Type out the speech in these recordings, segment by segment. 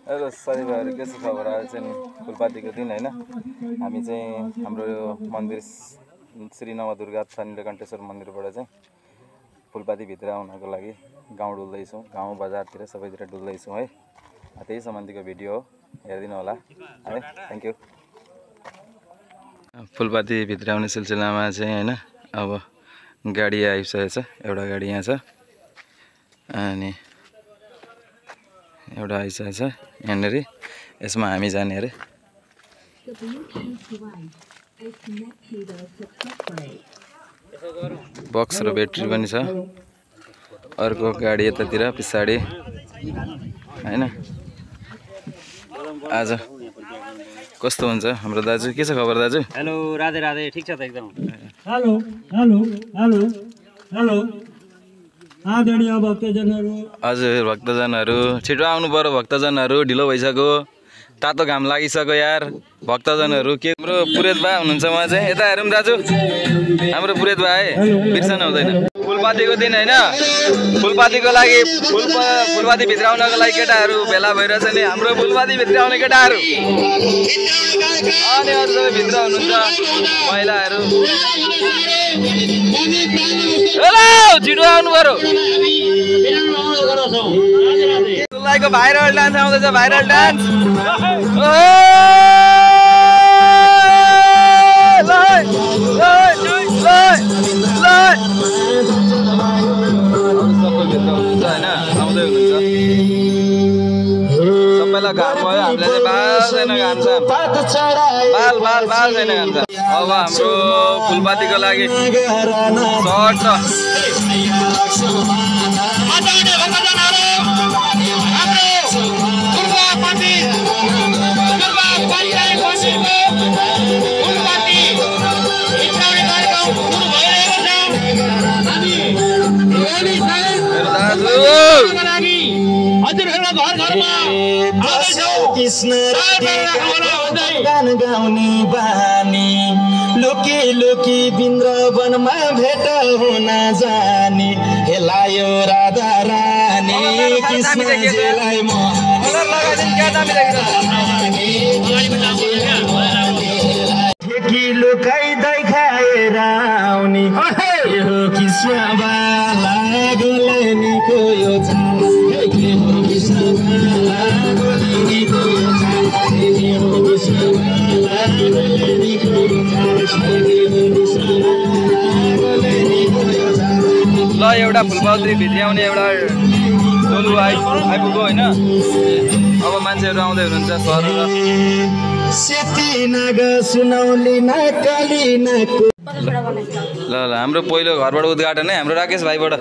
Hello साथीभाइहरू के छ खबर? आज चाहिँ फुलपातीको दिन हैन, हामी चाहिँ हाम्रो यो मन्दिर श्री नवदुर्गा नीलकण्ठेश्वर मन्दिरबाट चाहिँ फुलपाती भित्र आउनको लागि गाउँ डुल्दैछौँ, गाउँ बजारतिर सबैतिर डुल्दैछौँ है। त्यही सम्बन्धीको भिडियो हो, हेरिदिनु होला है। Thank you. फुलपाती भित्र आउने सिलसिलामा चाहिँ हैन, अब गाडी आइसकेको छ, एउटा गाडी यहाँ छ अनि एउटा आइसकेको छ यहाँनिर। यसमा हामी जाने अरे। बक्स र ब्याट्री पनि छ। अर्को गाडी यतातिर पछाडि हैन। आज कस्तो हुन्छ हाम्रो दाजु? के छ खबर दाजु? हेलो, राधे राधे। ठीक छ त एकदम। हेलो हेलो हेलो हेलो आदरणीय भक्तजनहरू। हजुर भक्तजनहरू छिटो आउनु पर्यो। भक्तजनहरू ढिलो भइसक्यो, तातो घाम लागिसक्यो यार। भक्तजनहरू के हाम्रो पुरेत बा हुनुहुन्छ? उहाँ चाहिँ यता हेरौँ दाजु, हाम्रो पुरेत बा है, बिर्सन हुँदैन। फुलपातीको दिन हैन, फुलपातीको लागि फुलपाती भित्र आउनको लागि केटाहरू भेला भइरहेछ नि, हाम्रो फुलपाती भित्र आउने केटाहरू अनि अरू सबै भित्र हुनुहुन्छ महिलाहरू। हेलो, छिटो आउनु पर्यो। फुलपातीको भाइरल डान्स आउँदैछ, भाइरल डान्स। सबैलाई घाम भयो, हामीले चाहिँ बाल छैन घाम छ, बाल छैन घाम छ। अब हाम्रो फुलपातीको लागि सर्ट छ। कृष्ण गान गाउने बानी, लुकी लुकी वृन्दावनमा भेट हुन जाने, हेलायो राधा रानी कृष्णजीलाई ठेकी लुकाइ देखाएर आउने, यो कृष्ण बाला गोलनीको यो ल एउटा फुलपाती भित्र आउने एउटा टोलु आइपुग्यो होइन। अब मान्छेहरू आउँदै हुनुहुन्छ सर। ल हाम्रो पहिलो घरबाट उद्घाटन है, हाम्रो राकेश भाइबाट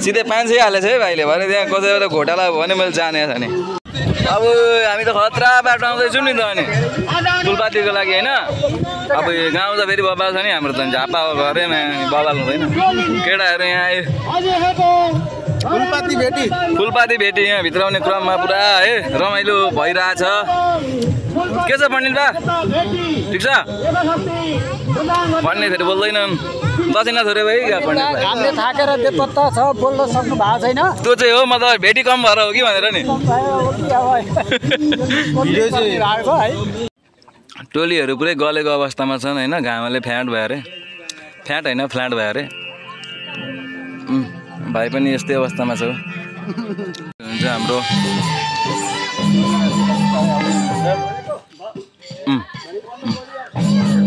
सिधै 500 हालेछ है भाइले। भने त्यहाँ कसैबाट घोटाला भयो भने मैले जाने छ नि। अब हामी त खतरा बाटो आउँदैछौँ नि त अनि फुलपातीको लागि होइन। अब गाउँ त फेरि बबाल छ नि, हाम्रो त झापा घरैमा बबाल हुँदैन। केटाहरू यहाँ आयो, फुलपाती भेटी यहाँ भित्र आउने क्रममा पुरा है रमाइलो भइरहेछ। के छ पण्डित बा, ठिक छ? पढ्ने फेरि बोल्दैनन्, दक्षिणा थोरै भाइ हामीले थाकेर बेपत्ता छ, बोल्न सक्नु भएको छैन। त्यो चाहिँ हो, म त भेटी कम भएर हो कि भनेर नि। टोलीहरू पुरै गलेको अवस्थामा छन् होइन, घामले फ्याट भयो अरे, फ्याट होइन फ्ल्याट भयो अरे। भाइ पनि यस्तै अवस्थामा छ। हुन्छ हाम्रो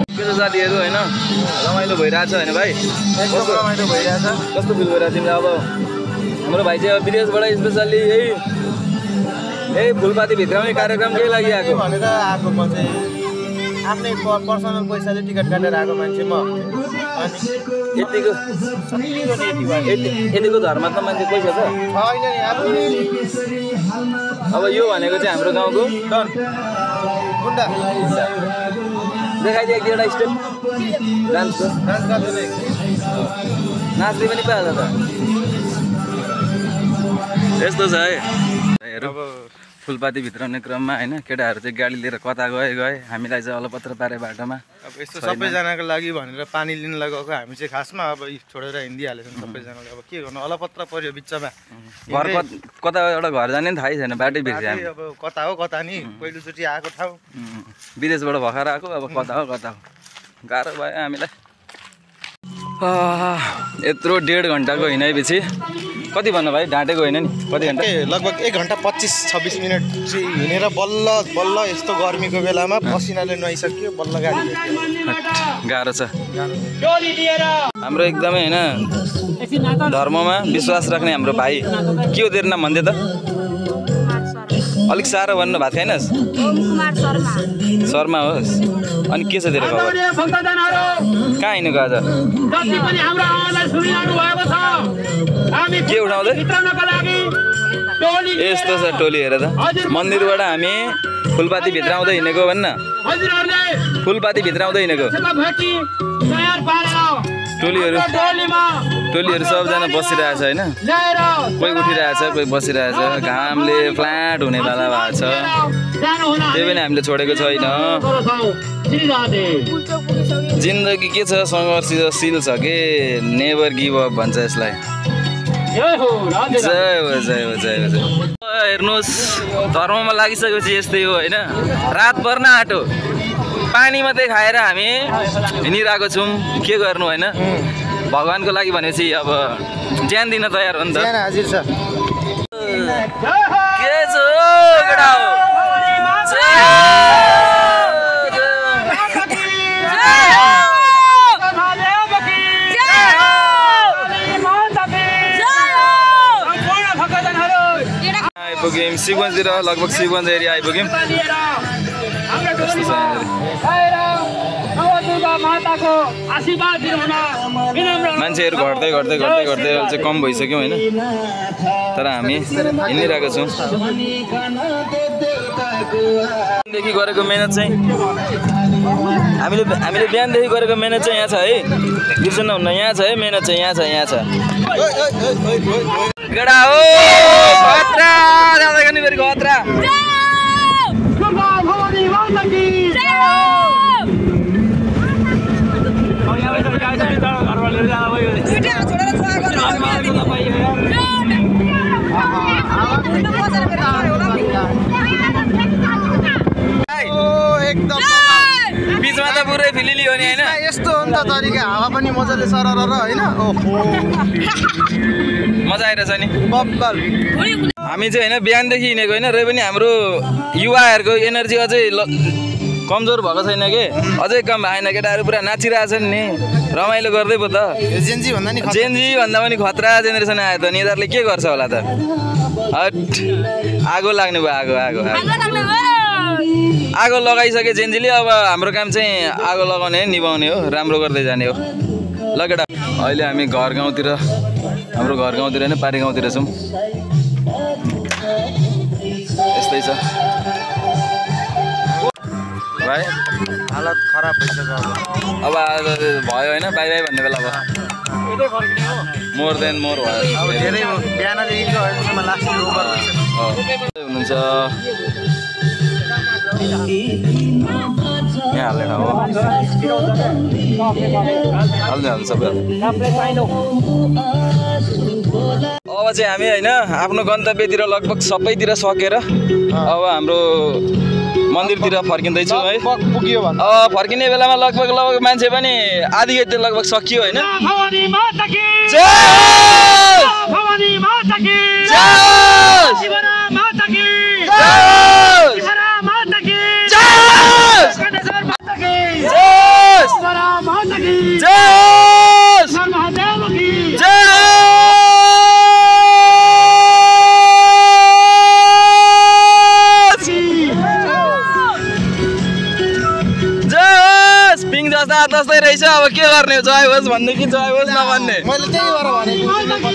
के छ साथीहरू होइन, रमाइलो भइरहेछ होइन भाइ? कस्तो रमाइलो भइरहेछ? कस्तो फिल भइरहेछ तिमीलाई? अब हाम्रो भाइ चाहिँ विदेशबाट स्पेसल्ली यही फुलपाती भित्राउने कार्यक्रम केही लागि आएको भनेर आएको। म चाहिँ आफ्नै पर्सनल पैसाले टिकट काटेर आएको मान्छे म। यतिको धर्मात्मा मान्छे पैसा छ छैन नि अब यो भनेको चाहिँ हाम्रो गाउँको गुन्डा। देखाइदिएको एउटा स्टेप डान्सको, नाच्ने पनि पाएछ त। यस्तो छ है। फुलपाती भित्राउने क्रममा होइन केटाहरू चाहिँ गाडी लिएर कता गए हामीलाई चाहिँ अलपत्र पारे बाटोमा अब यस्तो सबैजनाको लागि भनेर पानी लिन लगाएको हामी चाहिँ खासमा अब छोडेर हिँडिहालेछौँ सबैजनाले। अब के गर्नु अलपत्र पर्यो बिचमा घर कता एउटा घर जाने थाहै छैन बाटै बिर्स्यो हामी। अब कता हो कता नि पहिलोचोटि आएको ठाउँ विदेशबाट भर्खर आएको अब कता हो गाह्रो भयो हामीलाई। यत्रो 1.5 घन्टाको हिँडाइपछि कति भन्नु भाइ ढाँटेको होइन नि कति घन्टा लगभग 1 घन्टा 25-26 मिनट चाहिँ हिँडेर बल्ल यस्तो गर्मीको बेलामा पसिनाले नुहाइसक्यो बल्ल गाडी भेट्यो। गाह्रो छ हाम्रो एकदमै होइन धर्ममा विश्वास राख्ने हाम्रो भाइ के हो तेरो नाम भन्दै त अलिक साह्रो भन्नु भात खाइनस् शर्मा होस् अनि के छ तेरो खबर कहाँ हिँडेको आज के उठाउँदै यस्तो छ टोली हेर त मन्दिरबाट हामी फुलपाती भित्र आउँदै हिँडेको भन्न फुलपाती भित्र आउँदै हिँडेको टोलीहरू सबजना बसिरहेछ होइन कोही उठिरहेछ कोही बसिरहेछ घामले फ्ल्याट हुने बेला भएको छ त्यही पनि हामीले छोडेको छैन। जिन्दगी के छ सङ्घर्षशील छ के नेभर गिभ अप भन्छ यसलाई। जय हो हेर्नुहोस् धर्ममा लागिसकेपछि यस्तै हो होइन रात पर्न आँटो पानी मात्रै खाएर हामी हिँडिरहेको छौँ के गर्नु होइन भगवान्को लागि भनेपछि अब ज्यान दिन तयार हो नि त हाजिर छ के छ केटा हो आइपुग्यौँ सिगन्जतिर लगभग सिगन्ज एरिया आइपुग्यौँ। मान्छेहरू घट्दै चाहिँ कम भइसक्यौँ होइन तर हामी हिँडिरहेको छौँ। बिहानदेखि गरेको मेहनत चाहिँ हामीले बिहानदेखि गरेको मेहनत चाहिँ यहाँ छ है बिर्सनु हुन्न यहाँ छ है मेहनत चाहिँ यहाँ छ केटा हो खतरा जाँदै गर्ने फेरि खतरा एकदम बिचमा त पुरै फिलिली हो नि होइन यस्तो हो नि त तरिका हावा पनि मजाले सरर होइन मजा आइरहेछ नि बब्बल। हामी चाहिँ होइन बिहानदेखि हिँडेको होइन र पनि हाम्रो युवाहरूको एनर्जी अझै कमजोर भएको छैन कि अझै कम आएन केटाहरू पुरा नाचिरहेछन् नि रमाइलो गर्दै पो त जेन्जी भन्दा पनि खतरा जेनेरेसन आयो त नि यिनीहरूले के गर्छ होला त हट आगो लाग्ने भयो आगो लगाइसके जेन्जीले अब हाम्रो काम चाहिँ आगो लगाउने निभाउने हो राम्रो गर्दै जाने हो। ल केटा अहिले हामी घर गाउँतिर हाम्रो घर गाउँतिर होइन पारी गाउँतिर छौँ यस्तै छ भाइ हालत खराब भइसक्यो अब भयो होइन बाई बाई भन्ने बेला भयो मोर देन मोर भयो धेरै बिहानदेखिको अहिलेसम्म लास्ट ओभर हुनुहुन्छ यहाँ हालेन हो हाल्ने सबै अब चाहिँ हामी होइन आफ्नो गन्तव्यतिर लगभग सबैतिर सकेर अब हाम्रो मन्दिरतिर फर्किँदैछौँ है पुग्यो भन्दा फर्किने बेलामा लगभग मान्छे पनि आधी गति लगभग सकियो होइन जस्तै रहेछ अब के गर्ने जय होस् भन्ने कि जय होस् नभन्ने मैले त्यही भएर भनेको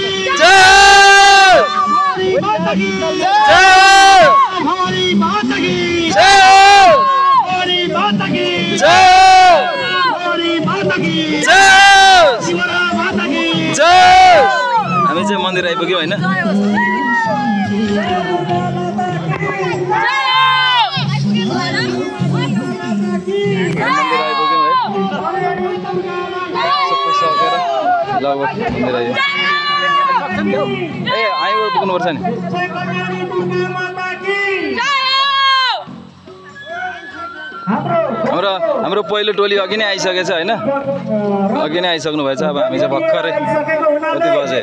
हामी चाहिँ मन्दिर आइपुग्यौँ होइन अब मन्दिर आयो ए आइबाट पुग्नुपर्छ नि हाम्रो पहिलो टोली अघि नै आइसकेछ होइन अघि नै आइसक्नु भएछ अब हामी चाहिँ भर्खरै कति बजे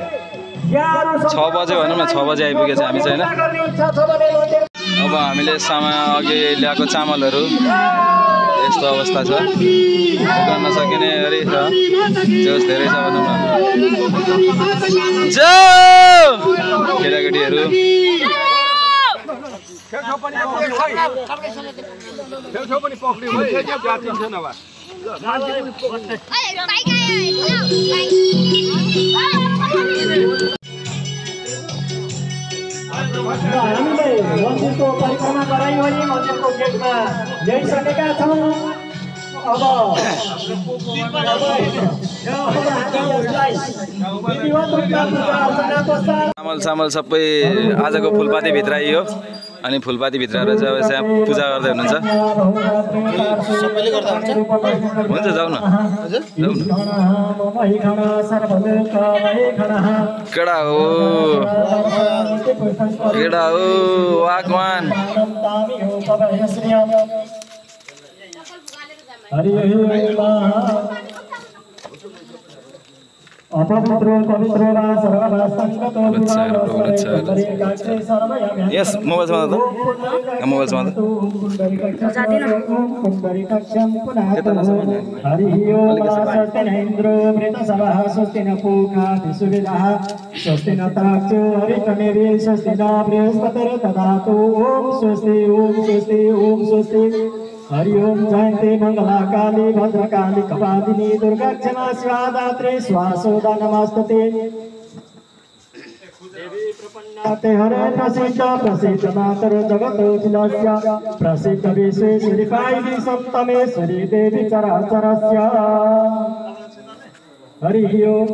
6 बजे भनौँ न 6 बजे आइपुगेछ हामी चाहिँ होइन अब हामीले समय अघि ल्याएको चामलहरू यस्तो अवस्था छ गर्न सकिने गरी छ जोस धेरै छ भनौँ न केटाकेटीहरू हामीले मन्दिरको परिक्रमा गरायौँ भने मन्दिरको गेटमा ल्याइसकेका छौँ अब चामल सबै आजको फुलपाती भित्राइयो अनि फुलपाती भित्राएर चाहिँ अब यहाँ पूजा गर्दै हुनुहुन्छ सबैले गर्दा हुन्छ हुन्छ जाऊ न जाऊ न केडा हो वाकवान अपवित्रो पवित्रो वा सर्वदा संगतो यस मोबाइल समात्नु मोबाइल समात्नु हरि ओम स्वस्ति न इन्द्रो मृतसवः स्वस्ति न पूषा सुविदः स्वस्ति न ताक्षो हरितमेवे स्वस्ति न बृहस्पतिर्दधातु ओम स्वस्ति ओम स्वस्ति ओम स्वस्ति हरि ओम जयंती मंगला काली भद्रकाली कपालिनी दुर्गा क्षमा शिवा दात्री स्वासोदा नमस्तते देवी प्रपन्नाते हरे प्रसिद्ध प्रसिद्ध मातर जगतोऽखिलस्य प्रसिद्ध विश्वेश्वरी पायिनी सप्तमेश्वरी देवी चराचरस्य हरि ओम